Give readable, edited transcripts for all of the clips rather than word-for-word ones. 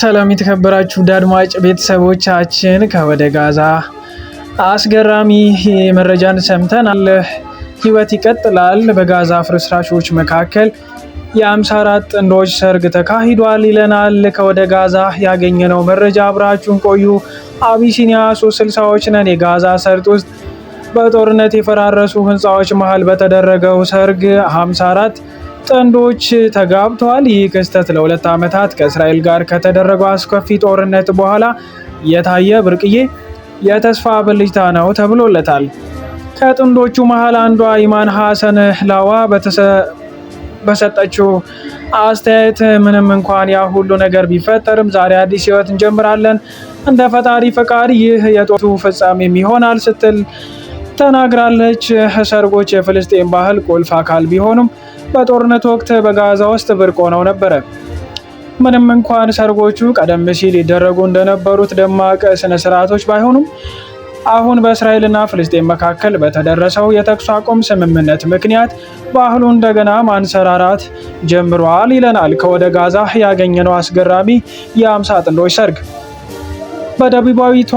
ሰላም የተከበራችሁ አድማጭ ቤተሰቦቻችን፣ ከወደ ጋዛ አስገራሚ መረጃን ሰምተናል። ህይወት ይቀጥላል። በጋዛ ፍርስራሾች መካከል የ54 ጥንዶች ሰርግ ተካሂዷል ይለናል ከወደ ጋዛ ያገኘነው መረጃ። አብራችሁን ቆዩ። አቢሲኒያ 360ዎች ነን። የጋዛ ሰርጥ ውስጥ በጦርነት የፈራረሱ ህንፃዎች መሃል በተደረገው ሰርግ 54 ጥንዶች ተጋብተዋል። ይህ ክስተት ለ2 ዓመታት ከእስራኤል ጋር ከተደረገው አስከፊ ጦርነት በኋላ የታየ ብርቅዬ የተስፋ ብልጭታ ነው ተብሎለታል። ከጥንዶቹ መሃል አንዷ ኢማን ሐሰን ላዋ በሰጠችው አስተያየት ምንም እንኳን ያ ሁሉ ነገር ቢፈጠርም ዛሬ አዲስ ህይወት እንጀምራለን፣ እንደ ፈጣሪ ፈቃድ ይህ የጦርነቱ ፍጻሜም ይሆናል ስትል ተናግራለች። ሰርጎች የፍልስጤም ባህል ቁልፍ አካል ቢሆኑም በጦርነቱ ወቅት በጋዛ ውስጥ ብርቅ ሆነው ነበረ። ምንም እንኳን ሰርጎቹ ቀደም ሲል ይደረጉ እንደነበሩት ደማቅ ስነ ስርዓቶች ባይሆኑም አሁን በእስራኤልና ፍልስጤም መካከል በተደረሰው የተኩስ አቁም ስምምነት ምክንያት ባህሉ እንደገና ማንሰራራት ጀምሯል ይለናል ከወደ ጋዛ ያገኘነው አስገራሚ የ50 ጥንዶች ሰርግ። በደቡባዊቷ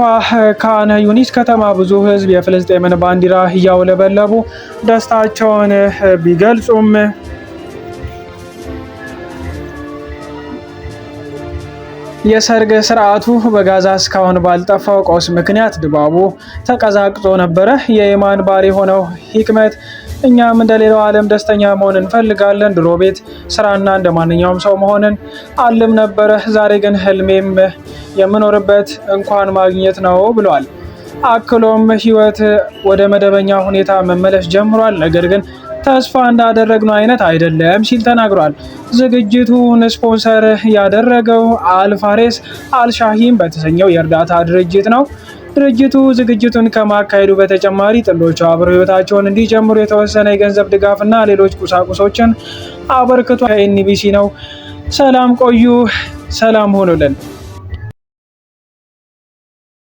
ካን ዩኒስ ከተማ ብዙ ሕዝብ የፍልስጤምን ባንዲራ እያውለበለቡ ደስታቸውን ቢገልጹም የሰርግ ስርዓቱ በጋዛ እስካሁን ባልጠፋው ቀውስ ምክንያት ድባቡ ተቀዛቅዞ ነበረ። የኢማን ባል የሆነው ሂክመት እኛም እንደሌላው ዓለም ደስተኛ መሆን እንፈልጋለን። ድሮ ቤት ስራና እንደ ማንኛውም ሰው መሆንን አልም ነበረ። ዛሬ ግን ህልሜም የምኖርበት እንኳን ማግኘት ነው ብሏል። አክሎም ህይወት ወደ መደበኛ ሁኔታ መመለስ ጀምሯል፣ ነገር ግን ተስፋ እንዳደረግነው አይነት አይደለም ሲል ተናግሯል። ዝግጅቱን ስፖንሰር ያደረገው አልፋሬስ አልሻሂም በተሰኘው የእርዳታ ድርጅት ነው። ድርጅቱ ዝግጅቱን ከማካሄዱ በተጨማሪ ጥንዶቹ አብረው ህይወታቸውን እንዲጀምሩ የተወሰነ የገንዘብ ድጋፍና ሌሎች ቁሳቁሶችን አበርክቷል። ከኤንቢሲ ነው። ሰላም ቆዩ። ሰላም ሆኑልን።